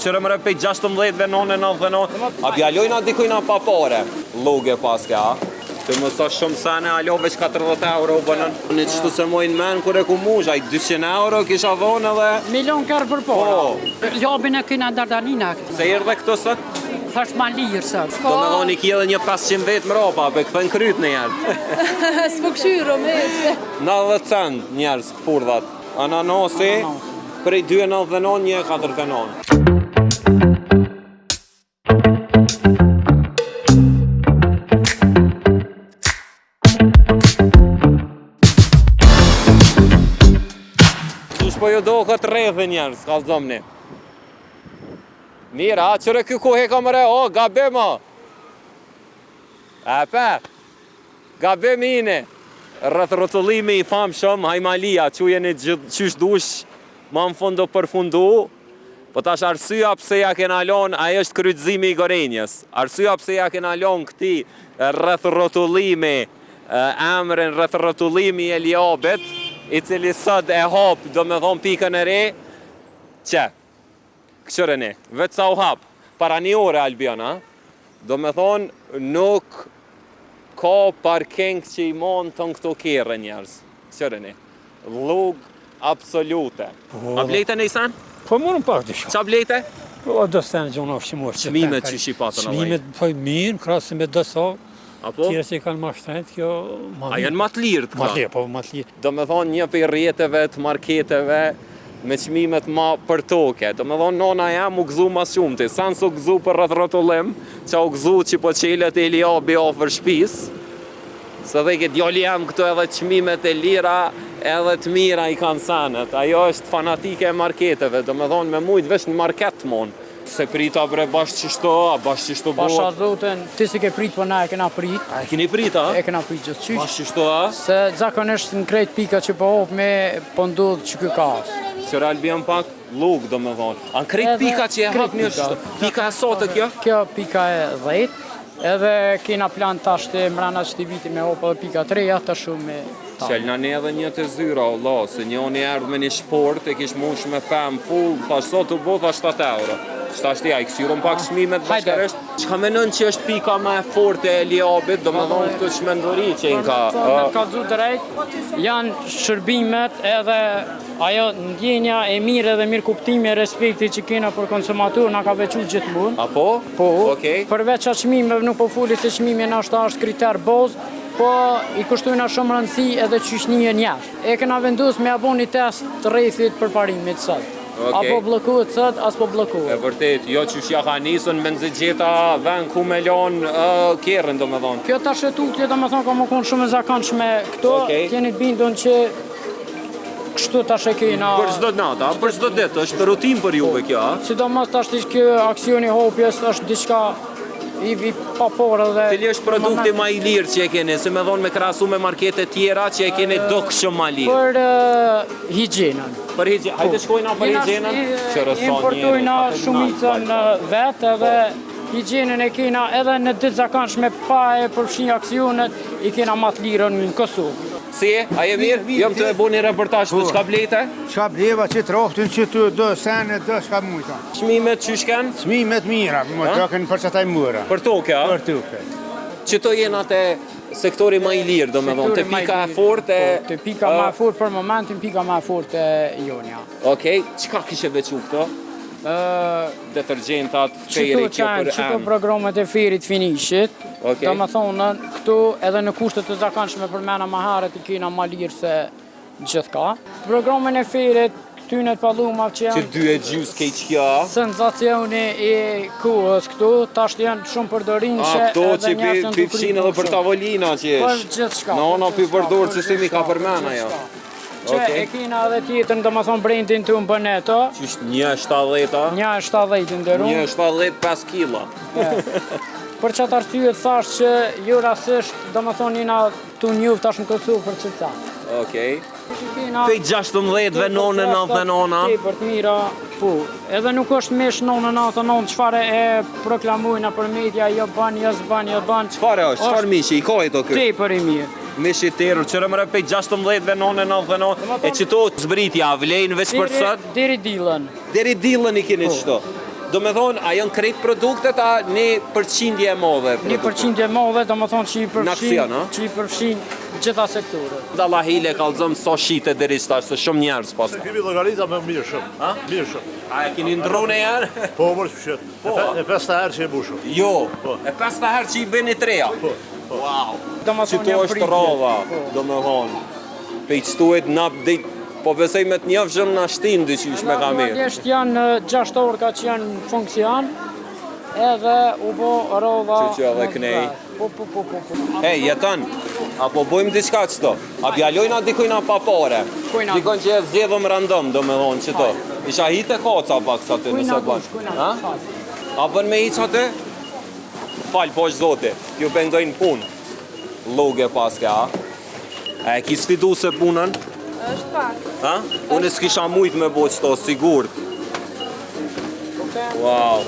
Qyre more pej 16 9,99. A pja lojna dikujna pa pare? Lloge paske, a? Të më sa shumë sene, alo veç 40 euro u bënën. Në qëtu se mojnë men kur e ku mush, ai 200 euro kisha dhonë edhe... Milion kërë për pora. Po. Jobin e kena Dardanina. Se erdhe këto sot? Thash ma lirë sot. Do me thonë i ki edhe një 500 vetë mrapa, pe kthen kryt një herë. S'po këshyro, me që. 90 cent njerëz këpurdhat. Ananasi prej 2,99 1,49. Qysh po ju doket rrethi njerëz, kallzomni. Mirë, a qyre ky ku heka mëre, o, gabim o. A pe, gabim ini. Rreth rrotullimi i famshëm, Hajmalia, qujeni qysh dush, ma në fund do përfundu. Po tash arsyeja pse ja kena lon, ai është kryqëzimi i Gorenjës. Arsyeja pse ja kena lon këtij rreth rrotullimi, emrin rreth rrotullimi i Eliabit, i cili sot e hap, do me thonë pikën e re, që, këqyreni, veç sa u hap, para një ore Albion, a? Do me thonë, nuk ka parking që i mon të në këto kerre njerëz. Këqyreni, rrugë absolute. Po, A blejte në sen? Po morëm pak diçka. Qa blejte? Po do sen gjona ushqimore. që Çmimet ten, që shi patën, Çmimet po mirë, krahasim me disa. Apo? Tjerë që i kanë ma shtrenjtë, kjo ma A janë ma të lirë Ma këta? të lirë, po ma të lirë. Do me thonë një prej rrjeteve të marketeve me çmimet ma për toke. Do me thonë nona jam u gëzu ma shumti. Sa nësë u gëzu për rreth rrotullim, qa u gëzu që po qelet Eliabi afër shtëpisë. Se dhe ke djali jam këtu edhe çmimet e lira edhe të mira i kanë senet. Ajo është fanatike e marketeve, do me thonë me mujt veç në market mon. Se prita bre bash qështo, a bash qështo Pasha bëhet. zotin, ti si ke prit, po na e kena prit. A e keni prit, a? E kena prit gjithë qysh. Bash qështo, a? Se zakonisht në krejt pika që po hop me po ndodh që ky kaos. Qyre Albion pak, llugë do me thonë. A në krejt Edhe pika që e krejt hap një pika. qështo? Pika e sotë kjo? Kjo pika e 10, edhe kena plan tash të mrena qëti viti me hop edhe pika të reja, tash shumë me ta. Qelna ne edhe një të zyra, o la, se njoni erdh me një shport e kish mush me pem full, thash sot u bo, thash 7 euro. Shtash ti, a i këqyrëm pak çmimet Hajde. bashkërisht? Çka menon që është pika më e forte e Eliabit, do me thonë këto çmenduri që i ka. Po, me të kallzu drejt, janë shërbimet edhe ajo ndjenja e mirë edhe mirëkuptimi e respekti që kena për konsumator na ka veçu gjithmonë. Apo? Po, Okej. përveç atë çmimeve nuk po foli se çmimi ndoshta është kriter bazë, po i kushtojna shumë rëndësi edhe qysh njihen jashtë. E kena vendos me ja bo një test të rrethit përparimit sot. Okej. A po bllokohet sot, as po E bllokohet. vërtet, jo qysh ja ka nisën me nxit gjeta vend ku me lon uh, kerrin, do me thonë. Kjo tash e tutje, do me thonë, ka më konë shumë e zakonshme këto, Okej. t'jeni të bindun që kështu tash e kena... Për çdo natë, a? Për çdo ditë, është rutinë për juve kjo, a? Sidomos tash ti kjo aksioni hapjes është diçka i, i paparë dhe... Cili është produkti ma i lirë që e keni, si me thonë me krahasu me markete tjera që e keni dukshëm ma lirë? Për uh, higjienën. Për higjienën, hajde shkojna për Jena- higjienën. i- Qyre sa Importojna njeri, shumicën pa vetë edhe higjienën e kena edhe në ditë zakonshme pa e përfshi aksionet i kena ma të lirën në Kosovë. Si je? A je mirë? Mirë, Jam të e bo një reportazh të çka blejte? Çka bleva që troftin që tu do sene do çka mujta. Çmimet qysh kanë? Çmimet mira, më doken për çataj mura. Për toke, a? Për toke. Që to jena te sektori ma i lirë, do me thonë, te Sektori ma i pika e lirë. fortë e... Po, Te pika ma e fortë për momentin, pika ma e fortë e jonja. Okej, çka kishe veçu këto? Ë, Detergjentat, Qëto feri që kjo janë, për qëto enë. programet e ferit finishit, Okej. do me thonë, këtu edhe në kushtet të zakonshme përmena ma herët i kena ma lirë se gjithka. Programin e ferit, këtyne të pallumave që Që janë dy e gjys kejt qka? sensacioni i kohës këtu, tash janë shumë përdorimshe A, këto edhe që pi, njerëz janë pi të fshin edhe për shumë. tavolina që jesh. Për gjithçka. Nona për pi gjithçka, përdor për që si mi ka gjithçka, për përmena jo. gjithçka. Që Okej. e kena edhe tjetër, do me thonë brendin të unë Boneto, Qysh 1,70 a? 1,70 nderum. 1,75 kila. Për qatë arsye thash që jo rasisht, do me thonë jena të njoft tash në Kosovë për qëtë ca. Okej. Kena Pej 16 dhe 9,99 a? Tepër të mira, po. Edhe nuk është mish 9,99 çfarë e proklamojnë për media, jo bën, jo s'bën, jo bën. Çfarë është? Çfarë mishi? I ka i to ky? Tepër i mirë. Mishi i terur, qyre mëre pej 16 dhe 9,99 E qëto zbritja, vlejnë veç për Deri sot? deri dillën. Deri dillën i keni qëto. Do me thonë, a janë krejt produktet, a një përqindje e madhe? Një përqindje e madhe, do me thonë që i Në përfshin, aksion, a? që i përfshin gjitha sektorët. Dallahile kallzëm sa shite deri tash, se shumë njerëz pas. Kemi llogarita më mirë shumë. Ha? Mirë shumë. A e keni ndrru në herë? Po, mërë që fshet. Po. E pesta herë që e bushëm. Jo. Po. E pesta herë që i bëni treja. Po. Po. Wow. Do me Që thonë to janë është pritje. rrodha, Po. do me thonë. Pe i qëtuet na dej, po besoj me të njëfshëm na shtin dyqysh me ka mirë. Aktualisht janë 6 orë ka që janë në funksion, edhe u bo rrodha. Që që edhe më knej. vet. Po, po, po, po, po. Hej, jeton, a po bojmë diçka qëto? A pjalojna dikujna pa pare? Kujna? Dikon që e zgjedhëm random, do me thonë qëto. Isha hite koca pak sa ty Kujna nëse bën. dush, kujna Ha? dush, hajde. A bën me hiq aty? Fal, po është zoti, ju pengojnë punë. Logë paske, a? A e ki sfidu se punën? Është pak. Ha? Unë s'kisha mujt me bo qëto, sigurt. Wow.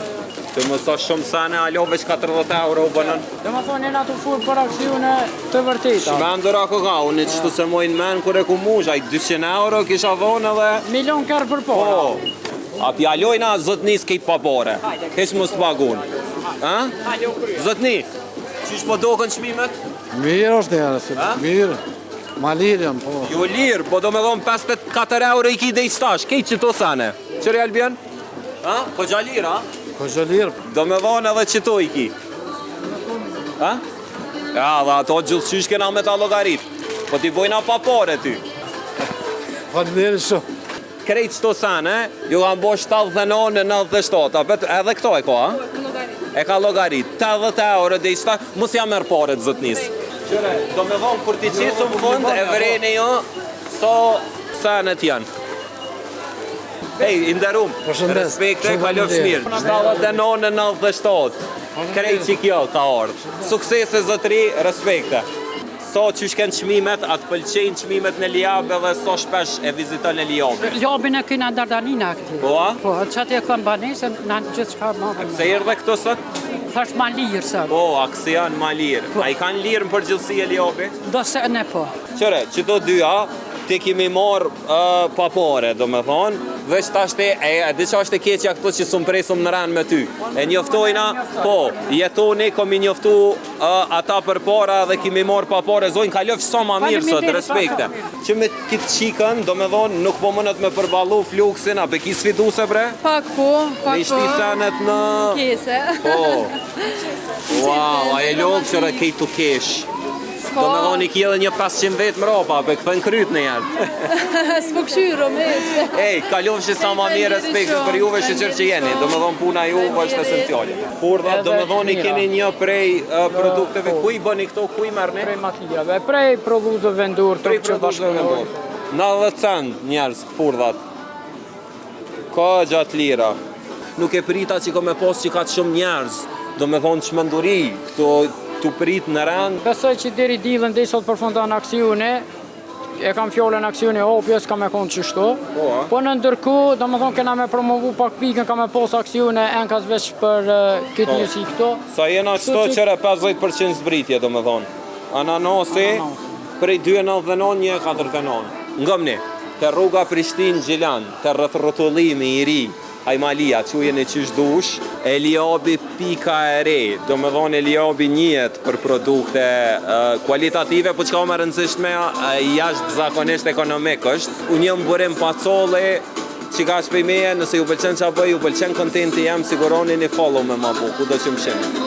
Të më sa shumë sene, alo veç 40 euro u bënën. Do me thonë jena të furë për aksione të vërteta. Shmendura ko ka, unë qëtu se mojnë men kur e ku mush, ai 200 euro kisha dhonë edhe... Milion kërë për para. Po, a pjalojna zotni s'kejt pa pare. Hiq mos t'pagun. Ha? Zotni, qysh po dokën çmimet? Mirë është njerë, se Ha? mirë. Ma lirë janë, po. Jo lirë, po do me thonë 54 euro i ki dhe i stash, kejt qëto sene. Qëri Albion? Ha? Po gja lirë, ha? Po që lirë, Do me thonë edhe qëto i ki. Ha? Ja, dhe ato gjithësysh kena me ta llogarit. Po ti bojna pa pare ty. faleminderit shumë. Krejt qëto sene, ju kanë bo 79 në 97, a bet, edhe këto e ka, ha? E ka llogarit, 80 euro dhe i shta, mos ja merr paret zotnis. Qyre, do me thonë, kur t'i qesëm fund, e vreni jo, so senet janë. Ej, i nderum, Përshëndes. respekte, Shumë kalofsh faleminderit. mirë. 79 në 97, krejt që kjo ka ardhë. Suksese zotri, respekte. Sa qysh kanë çmimet, atë pëlqejnë çmimet në Liab edhe sa shpesh e viziton në Liab. Lobin e kena Dardanina këti. Po, a? Po, që atë e kanë banesën, na gjithë shka ma Pse erdhe këto sot? Thash ma lirë sot. Po, aksion ma lirë. A i kanë lirë në përgjithësi e Liabi? Do se ne po. Qëre, që to dyja, ti kemi marrë uh, pa pare, do me thonë, veç tash te, e, e di që është e keqja këto që së mpresëm në ren me ty. E njoftojna, po, jetoni, komi njoftu uh, ata për para dhe kemi marrë pa pare, zojnë kalofsh sa ma mirë sot, Faleminderit, respekte. pa, Që me kitë qikën, do me thonë, nuk po mënët me përballu fluksin, a be ki sfiduse bre? Pak po, pak Me i shti po. senet në... Kese. Po. Wow, a e lodhë që re kejt të kesh. S'ka. Do me thonë i ki edhe një 500 vetë mrapa, pe këthen kryt në jerë. S'po këshyro, me hiq. Ej, kalofshi sa ma mirë respekti për juve që qërë që jeni. Do me thonë puna juve është Faleminderit. esenciale. Hurdha, do me thonë i Edhe keni një prej uh, produkteve, Po. ku i bëni këto, ku i merrni? Prej matlirave, prej prodhuesve vendor, Prej të që produkteve bashkëpunojnë. vendor. 90 cent njerëz hurdhat. Ka gjatë lira. Nuk e prita që ko me pas që ka të shumë njerëz. Do me thonë çmenduri, këto tu prit në rend. Besoj që deri dilën, deri sot përfundon aksione, e kam fjalën aksione hapjes, ka me konë qështu. Po, a? Po në ndërkohë, do me thonë kena me promovu pak pikën, ka me pos aksione enkas veç për eh, këtë Po. njësi këto. Sa jena qëto Kështu që- qëre 50% zbritje, do me thonë. Ananasi, Ananasi. prej 2,99, 1,49. Ngëmni, te rruga Prishtinë Gjilan, te rreth rrotullimi i ri, Hajmalia, quajeni qysh dush, Eliabi pika e re, do me thonë Eliabi njihet për produkte eh, kualitative, po çka më e rëndësishme, eh, jashtë zakonisht ekonomik është. Unë jam Burim Pacolli, që ka shpej meje, nëse ju pëlqen ç'a bëj, ju pëlqen kontenti jam, siguroni një follow me ma bu, kudo që më shihni.